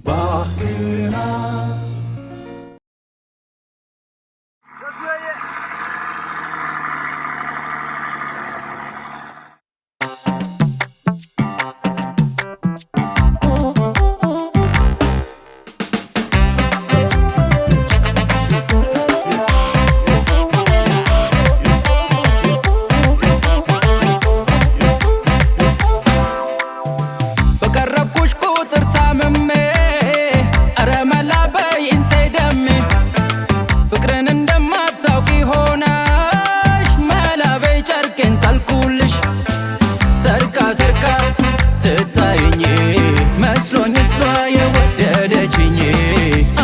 ባህግና። በቀረብኩሽ ቁጥር ታምሜ፣ ኧረ መላ በይ እንተይ ደሜ። ፍቅርን እንደማታውቂ ሆነሽ፣ መላ በይ ጨርቄን ጣልኩልሽ። ሰርቃ ሰርቃ ስታየኝ፣ መስሎኝ እሷ የወደደችኝ።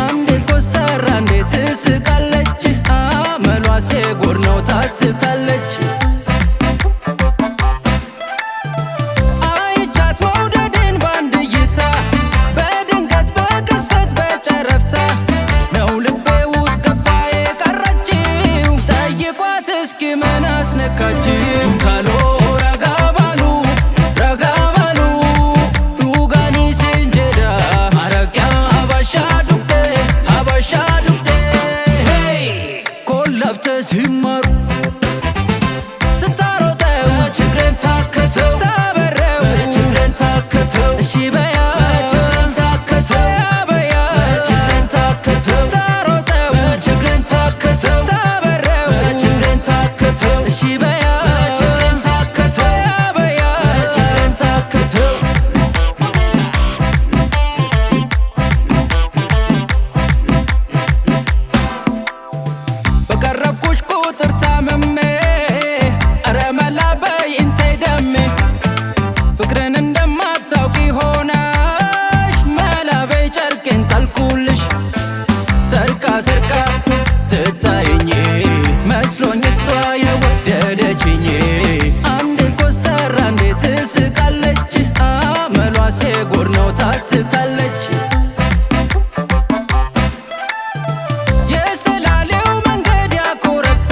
አንዴ ኮስተራ እንዴት ትስቃለች፣ አመሏ ሴጉር ነው ታስታለች። አይቻት መውደዴን ባንድ እይታ፣ በድንገት በቅጽበት በጨረፍታ ነው ልቤ ውስጥ ገብታ የቀረችው። ጠይቋት እስኪ ምን አስነካችው? ታሎ ረጋ በሉ፣ ረጋ በሉ። ዱጋኒ ሲንጀዳ፣ አረቂያ ሀበሻ ዱቤ፣ ሀበሻ ዱቤ። ሄይ! ኮለፍተ ሲማሩ ስታሮጠው ችግሬን ታከተው፣ ታበረው ችግሬን ታከተው፣ እሺ በያ ችግሬን ታከተው፣ በያ ችግሬን ታከተው፣ ታሮጠው ችግሬን ታከተው፣ ታበረው ችግሬን ታከተው፣ እሺ በያ ችግሬን ታከተው፣ በያ ችግሬን ታከተው። በቀረብኩሽ ቁጥር ታምሜ፣ ኧረ መላ በይ እንተይ ደሜ። ፍቅርን እንደማታውቂ ሆነሽ፣ መላ በይ ጨርቄን ጣልኩልሽ። ሰርቃ ሰርቃ ስታየኝ፣ መስሎኝ እሷ የወደደችኝ። አንዴ ኮስተራ እንዴት ትስቃለች፣ አመሏ ሴጉር ነው ታስታለች። የሰላሌው መንገድ ያኮረታ፣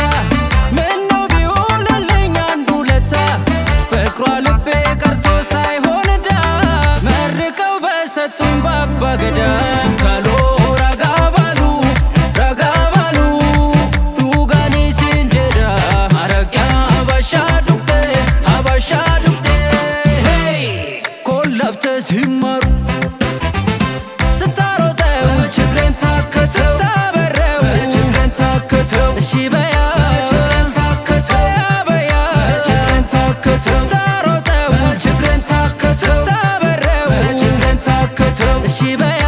ምነው ቢውልልኝ አንድ ውለታ። ፍቅሯ ልቤ ቀርቶ ሳይሆን ዕዳ፣ መርቀው በሰጡኝ ባባ ገዳ። ታሎ ረጋ በሉ፣ ረጋ በሉ። ዱጋኒ ሲንጀዳ፣ አረቂያ ሀበሻ ዱቤ፣ ሀበሻ ዱቤ። ሄይ! ኮለፍተ ሲማሩ ስታሮጠው ችግሬን ታከተው፣ ስታበረው ችግሬን ታከተው፣ እሺ በያ ችግሬን ታከተው፣ በያ ችግሬን ታከተው፣ ስታሮጠው ችግሬን ታከተው፣ ስታበረው ችግሬን ታከተው፣ እሺ በያ